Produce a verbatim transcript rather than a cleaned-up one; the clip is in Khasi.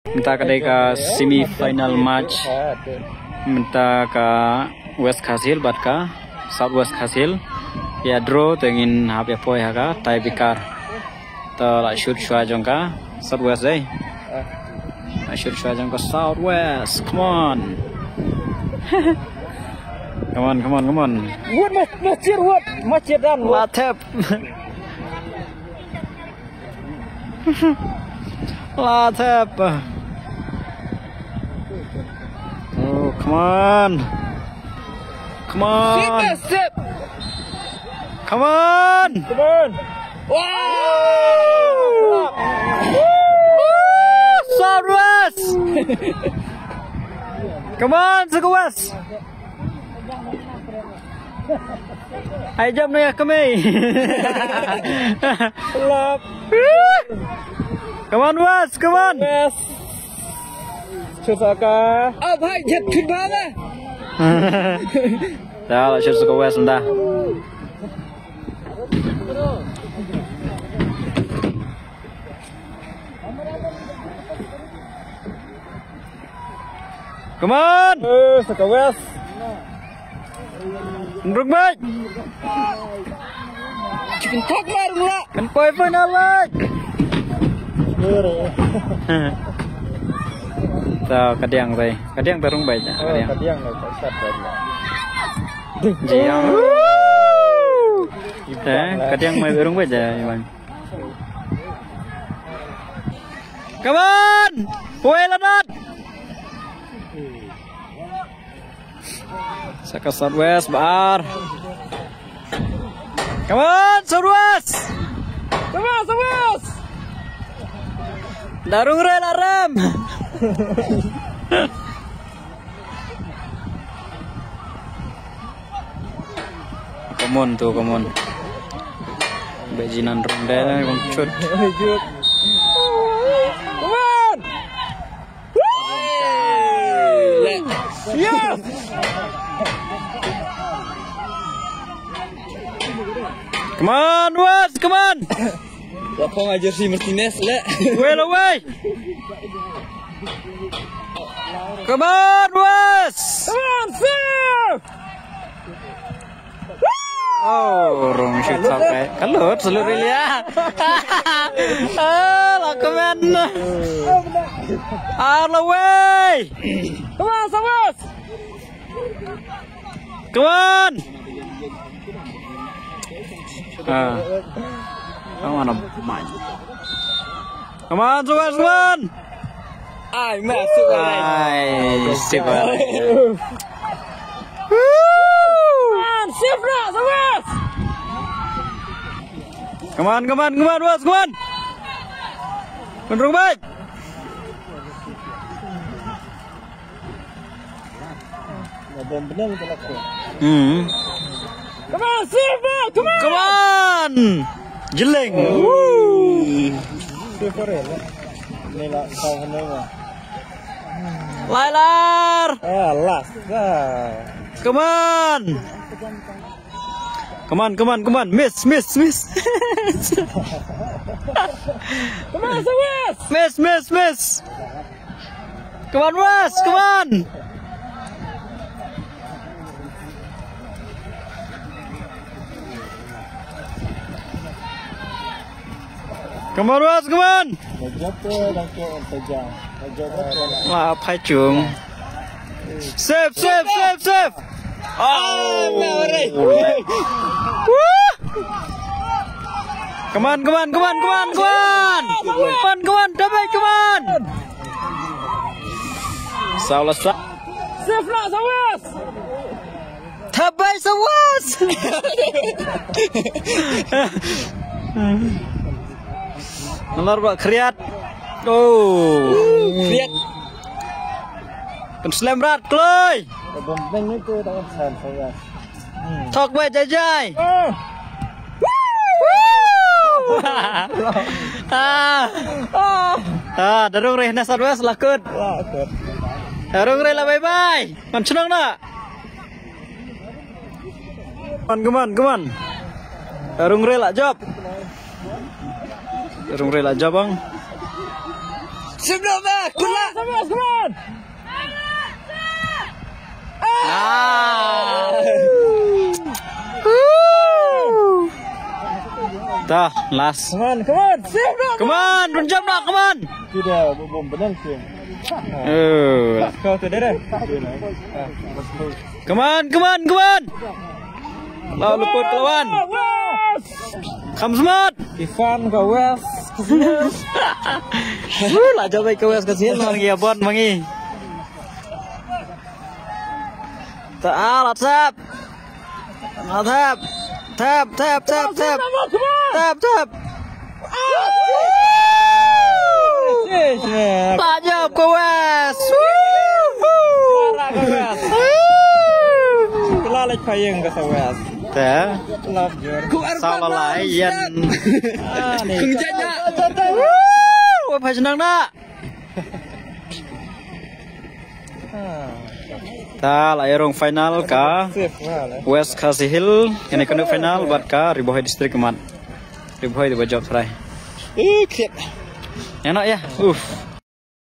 Mynta ka dei ka semi final match mynta ka West Khasi Hills bad ka South West Khasi Hills. Ïa draw te ngin hap ïa poi ha ka tiebreaker. To la shoot shuwa jong ka South West dei. La shoot shuwa jong ka South West. Come on. Come on, come on, come on. Wat ma ma chier wat ma chier dan La wat. Thep. La Thep. Oh, come on. Come on. Sip, sip. Come on. Come on. Wow. Woo! South West. Come on, South West. Ai jam na ya kami. Lap. Come on, West, come on. Yes. Chusaka. Ab hai jet khit bha na. Dah lah shoot saka West dah. Come on. Eh, saka West. Rung beit. Chicken talk lah, rung lah. Kan poi pun alai. Tau kadiang tai. Kadiang tarung beit. Oh, kadiang. Kadiang lah, tak sat beit. Jiang. Eh, kadiang mai rung beit ya, Iwan. Come on! Wei lanat! Saka South West bar. Come on, South West! Come on, South West! Darung rel aram. Come on tu, come on. Bejinan ronde lah, kong cut. Come on! Yes! Come on, West, come on! Lapong aja si Martinez le. Wei la wei. Come on, West. Come on, sir. Oh, rung shoot sap kai. Kalut, salut Rilia. Ah, la kemen. Ar la wei. Come on, Samus. Come on. Ah. Come on, man. Come on, Samus, come on. Ai, masuk. Ai, sip. Woo! Come on, sip lah, Samus. Come on, come on, come on, Samus, come on. Menrung baik. Hmm. Come on, Silver, come on. Come on. Jeleng. Woo. Silver ya. Ni lah kau kena lah. Lailar. Ah, last. Ah. Come on. Come on, come on, come on. Miss, miss, miss. Come on, Samus. Miss, miss, miss. Come on, Wes, come on. Come on, Wes, come on. Wah, phai chung. Save, save, save, save. Oh, no, already. Woo! Come on, come on, come on, come on, come on. Come on, come on, David, come on. Salah sa. Save lah, Sawas. Tabai Sawas. Nalor ba kriat. Oh. Kriat. Kan slem rat kloi. Bom beng itu tak san Sawas. Thok ba jai jai. Ah. Ah, darung reh na South West lakut. Darung reh la bye bye. Man chnong na. Man, come on, come on. Darung reh la jop. Rung rela jabang. Sip noh, Bek. Good luck. Come on, come on. Ah. Dah, last. Come on, come on. Sip noh. Come on, run jump noh, come on. Tidak, bom benar sih. Oh. Kau tu dah. Come on, come on, come on. Lah luput ka lawan. Kham smat. Ifan ka West. Wuh, lah jabai ka West ka sien, mangi abon mangi. Ta ah, lah tap. Lah tap. Tap, tap, tap, tap. Tap, tap. Lah jop ka West. Lah leh payeng ka sa West. Ta. Love you. Sa la lai yan. Ah, ni. Kung jaja. Wuh, wa phai shnang na. Ta la ïa rung final ka West Khasi Hills, kane ka final bad ka Ri Bhoi District mat. Ri Bhoi dei ba jop trai. Ih, kit. Ïa no ïa. Uf.